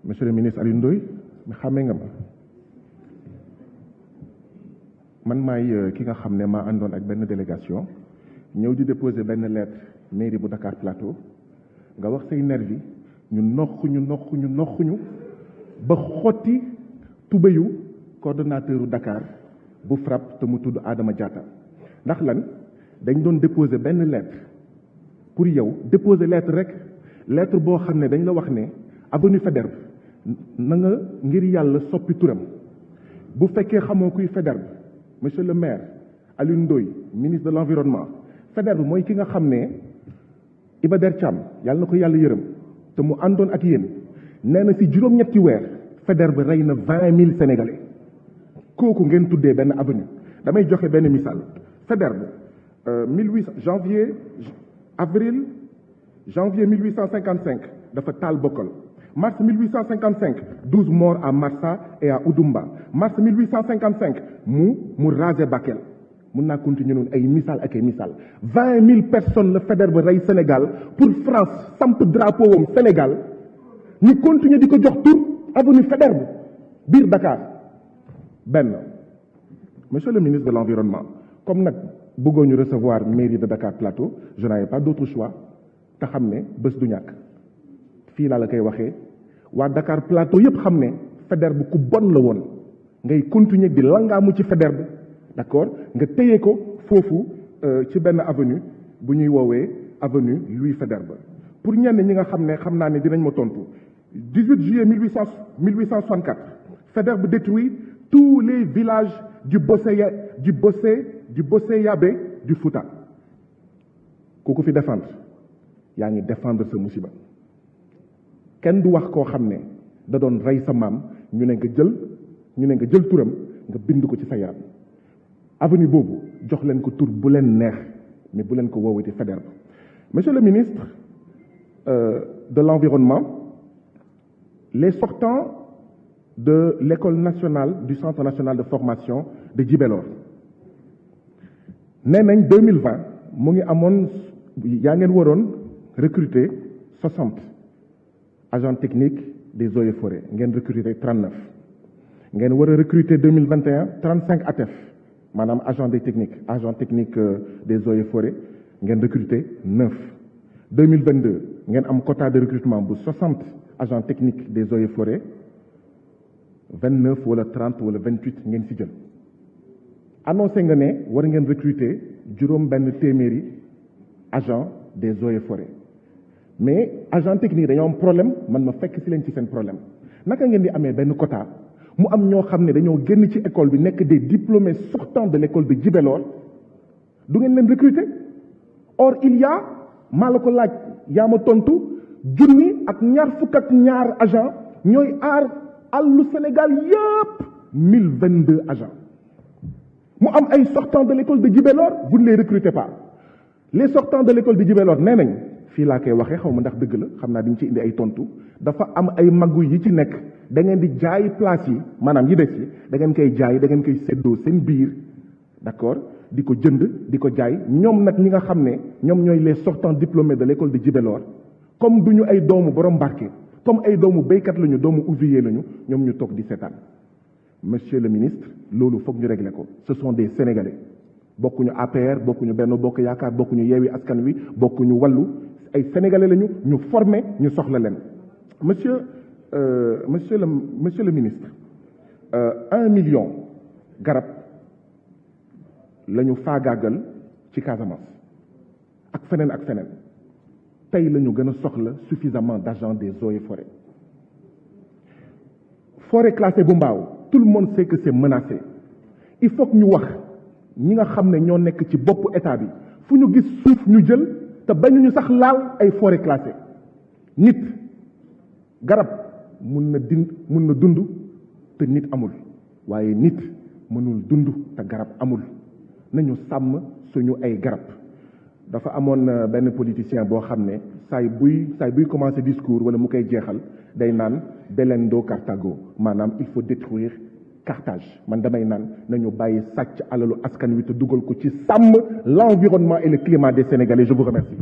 monsieur le ministre Alioune Ndoye xàmmee nga ma man maay ki nga xam ne maa àndoon ak benn délégation ñëw di déposer benn lettre mairie bu Dakar Plateau nga wax say nervi ñu noxuñu ba xotti tubéyu coordonnateur u Dakar bu FRAPP te mu tudd Adama Diatta ndax lan dañ doon déposer benn lettre pour yow déposer lettre rek lettre boo xam ne dañ la wax ne avenue Faidherbe na nga ngir yàlla soppi turam bu fekkee xamoo kuy Faidherbe monsieur le maire Alioune Ndoye ministre de l'environnement Faidherbe mooy ki nga xam ne Iba Der Thiam yàlla na ko yàlla yërëm te mu àndoon ak yéen nee na si juróom-ñetti weer Faidherbe rey na 20 000 sénégalais kooku ngeen tuddee benn avenue damay joxe benn misaal Faidherbe 1855 dafa taal Bokkol mars 1855 12 morts à Marsa et à Oudoumba mars 1855 mu rasé Bakel mun naa continuer noonu ay misaal ak ay misaal 20 000 personnes la Faidherbe rey Sénégal pour France samp drapeau wam Sénégal ñu continuer di ko jox tur avenue Faidherbe biir Dakar benn monsieur le ministre de l'environnement comme nag bëggoo ñu recevoir mairie de Dakar Plateau je n'avais pas d'autre choix te xam ne bés du ñàkk fii laa la koy waxee waa Dakar Plateau yëpp xam ne Faidherbe ku bon la woon ngay continuer di langaamu ci Faidherbe d'accord nga téye ko foofu ci benn avenue bu ñuy woowee avenue Louis Faidherbe pour ñenn ñi nga xam ne xam naa ne dinañ ma tontu 18 juillet 1864 Faidherbe détruit tous les villages du Bossé-Yabé du Fouta ku ko fi défendre yaa ngi défendre sa musiba kenn du wax koo xam ne da doon rey sa maam ñu ne nga jël turam nga bind ko ci sa yaram avenue boobu jox leen ko tur bu leen neex mais bu leen ko woowati Faidherbe monsieur le ministre de l'environnement les sortants de l'école nationale du centre national de formation de Djibélor nee nañ 2020 mu ngi amoon yaa ngeen waroon recruter 60 agents techniques des eaux et forêts ngeen recruter 39 ngeen war a recruter 2021 35 ATEF maanaam agent technique des eaux et forêts ngeen recruter 9 2022 ngeen am quota de recrutement bu 60 agents techniques des eaux et forêts 29 wala 30 wala 28 ngeen si jël annoncé nga ne war ngeen recruter juróom benn téeméeri agent des eaux et forêts mais agent technique dañoo am problème man ma fekk si leen ci seen problème naka ngeen di amee benn quota mu am ñoo xam ne dañoo génn ci école bi nekk des diplômés sortants de l'école de Djibélor du ngeen leen recruter or il y a maa la ko laaj yaa ma tontu junni ak ñaar agent ñooy aar àllu Sénégal yëpp 1022 agents mu am ay sortants de l'école de Djibélor vous ne les recrutez pas les sortants de l'école de Djibélor nee nañ fii laa koy waxee xaw ma ndax dëgg la xam naa dañ ci indi ay tontu dafa am ay maggu yi ci nekk da ngeen di jaay place yi maanaam yi des yi da ngeen koy jaay da ngeen koy séddoo seen biir d'accord di ko jënd di ko jaay ñoom nag ñi nga xam ne ñoom ñooy les sortants diplômés de l'école de Djibélor comme du ñu ay doomu borom barke comme ay doomu béykat lañu doomu ouvrier lañu ñoom ñu toog di seetaan monsieur le ministre loolu foog ñu régler ko ce sont des sénégalais bokkuñu APR bokkuñu Benno Bokk Yaakaar bokkuñu Yewwi Askan Wi bokkuñu Wallu ay sénégalais lañu ñu formé ñu soxla leen monsieur le ministre 1 million garab la ñu faagaagal ci Casamance ak feneen tey la ñu gën a soxla suffisamment d'agents des eaux et forêts forêt classée bu Mbao tout le monde sait que c'est menacé il faut que ñu wax ñi nga xam ne ñoo nekk ci boppu état bi fu ñu gis suuf ñu jël te bañuñu sax laal ay forêt classée nit garab mun na dund te nit amul waaye nit mënul dund te garab amul nañu sàmm suñu ay garab dafa amoon benn politicien boo xam ne saay buy commencer discours wala mu koy jeexal day naan delendo Carthago maanaam il faut détruire Carthage man damay naan nañu bàyyi sàcc alalu askan wi te dugal ko ci sàmm l'environnement et le climat des Sénégalais je vous remercie